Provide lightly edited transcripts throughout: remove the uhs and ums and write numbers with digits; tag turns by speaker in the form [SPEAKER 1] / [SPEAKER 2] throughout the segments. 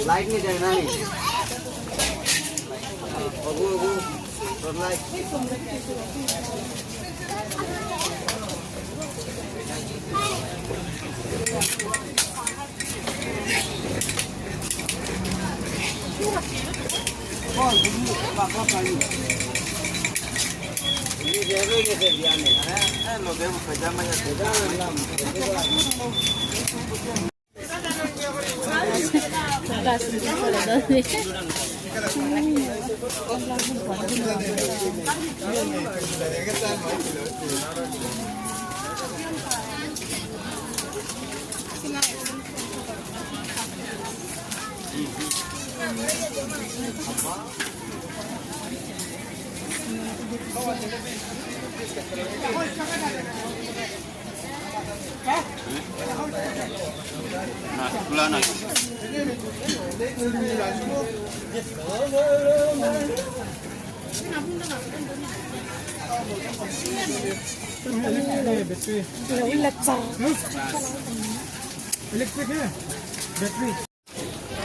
[SPEAKER 1] Light ni যায় না অগু অগু light.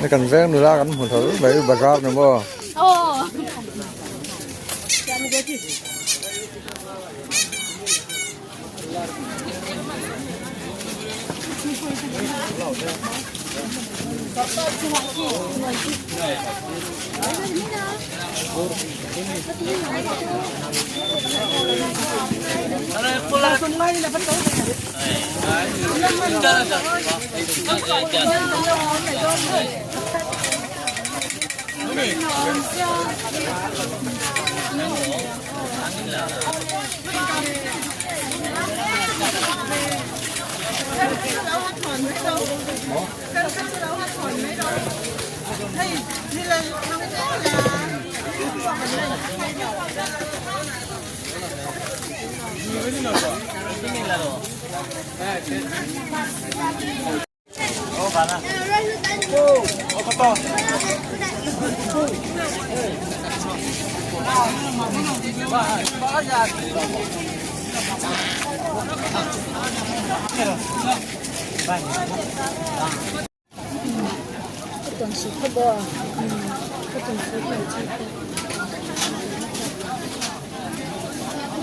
[SPEAKER 2] Cái cần veng nula kan hmu tho mai bazar ni maw.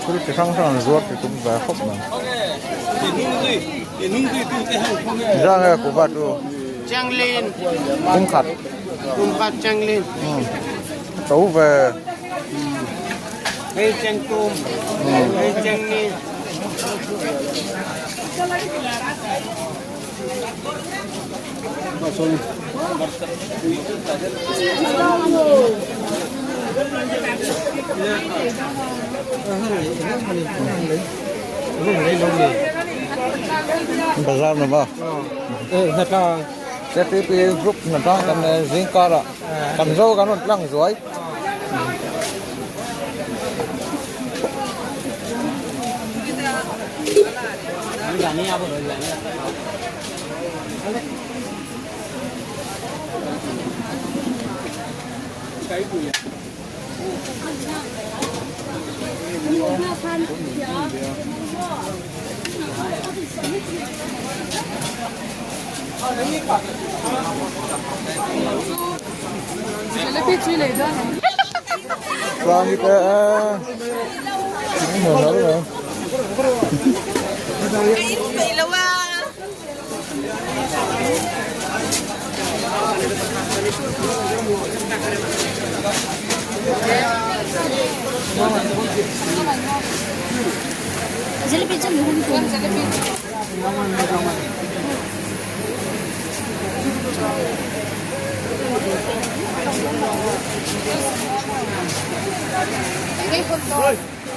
[SPEAKER 2] Thil chi hrang hrang an zuar tih tum ve khawp mai. Zang e kuhva chu kum khat to ve. Bazar ni maw KTP group hna tang kan zing karah kan zo kan rawn tlang zuai. Tlang te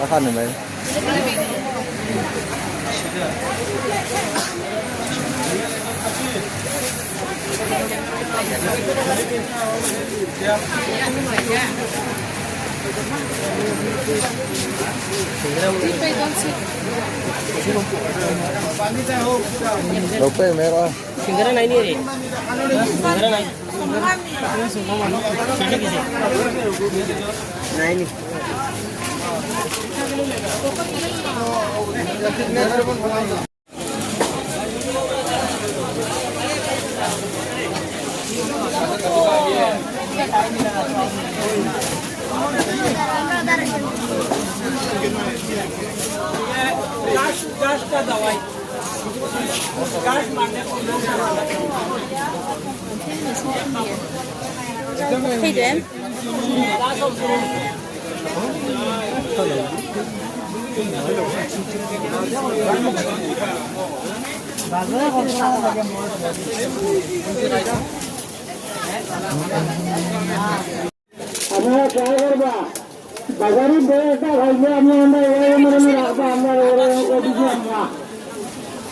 [SPEAKER 2] a khan ni mai. Lo pe mai rawh a.
[SPEAKER 3] আপনারা ট্রাই করবা বাজারে বেড়াটা ভাইলে আমি আমরা এরকম রাখবা আমরা ওদিকে আমরা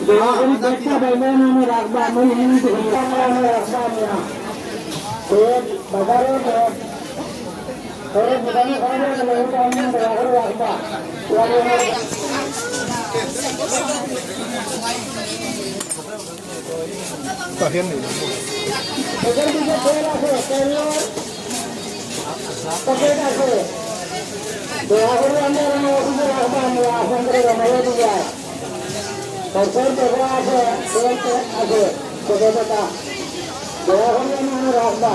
[SPEAKER 3] দয়া করে বেড়টা ভাইলে আমি রাখবা আমি আমরা রাখবা আমরা বাজারে দোকানে দয়া করে রাখবা। এদের দিকে তেল আছে, তেলের পকেট আছে, দয়া করে আমরা অফিসে রাখবা, আমরা আসন করে জমা দিয়ে সরকার টাকা আছে, তেল আছে, পকেট টাকা দয়া করে আমরা রাখবা।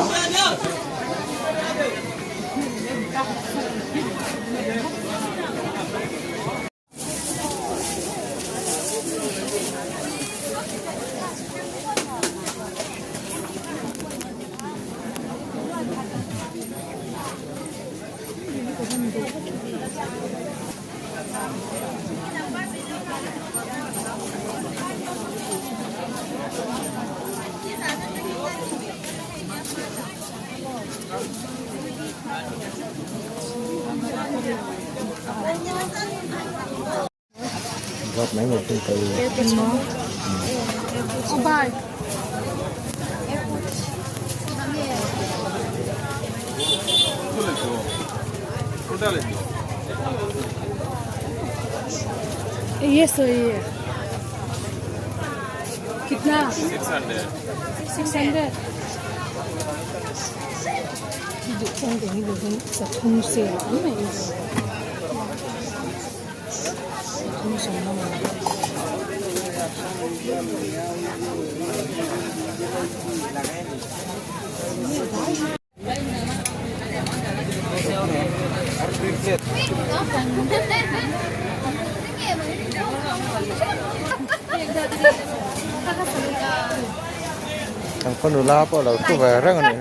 [SPEAKER 2] Gặp mấy một từ từ.
[SPEAKER 4] ये सही है। कितना? 600.
[SPEAKER 2] Thằng con nula pawh lo thu ve reng a ni.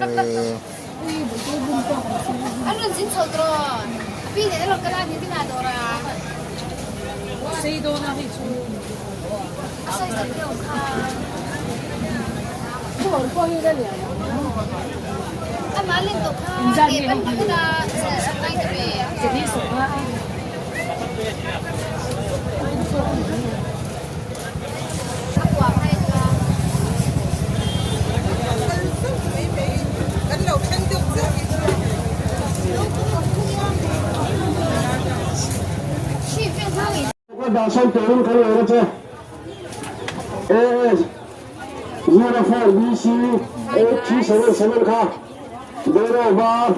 [SPEAKER 3] দর্শন তরুণ করে হয়েছে A 04 BC 8377 খা বেরো বার।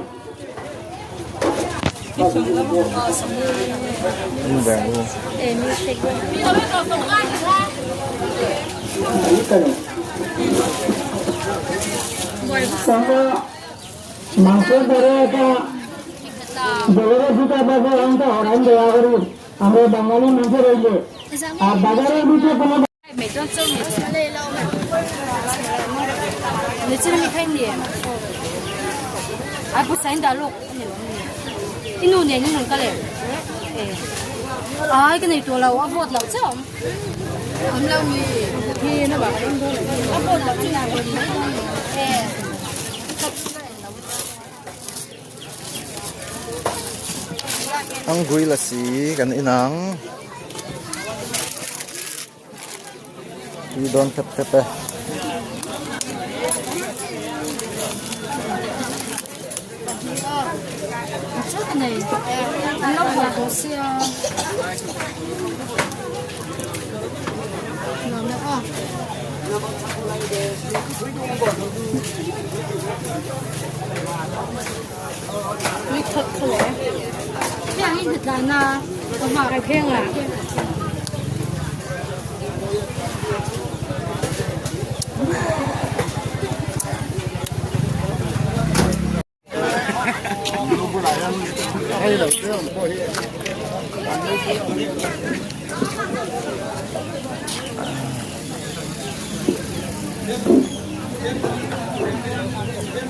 [SPEAKER 3] মাংসের পরে একটা বড় জুতা বাজার আমি হরান দেওয়া করি, আমরা বাঙালি মানুষ রইলে আর বাজারের ভিতরে কোনো
[SPEAKER 2] Angui lasi kan in ang. Tui dawn khep khep e.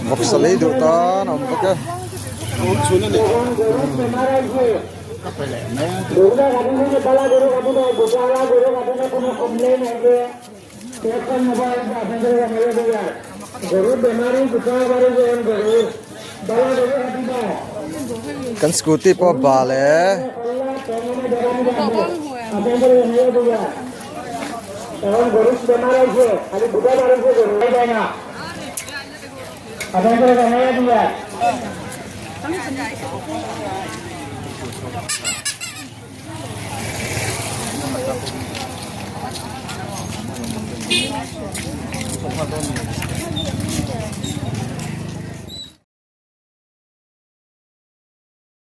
[SPEAKER 2] Vawksa lei duh tan a awm bawk e. Kan scooty pawh a bal e.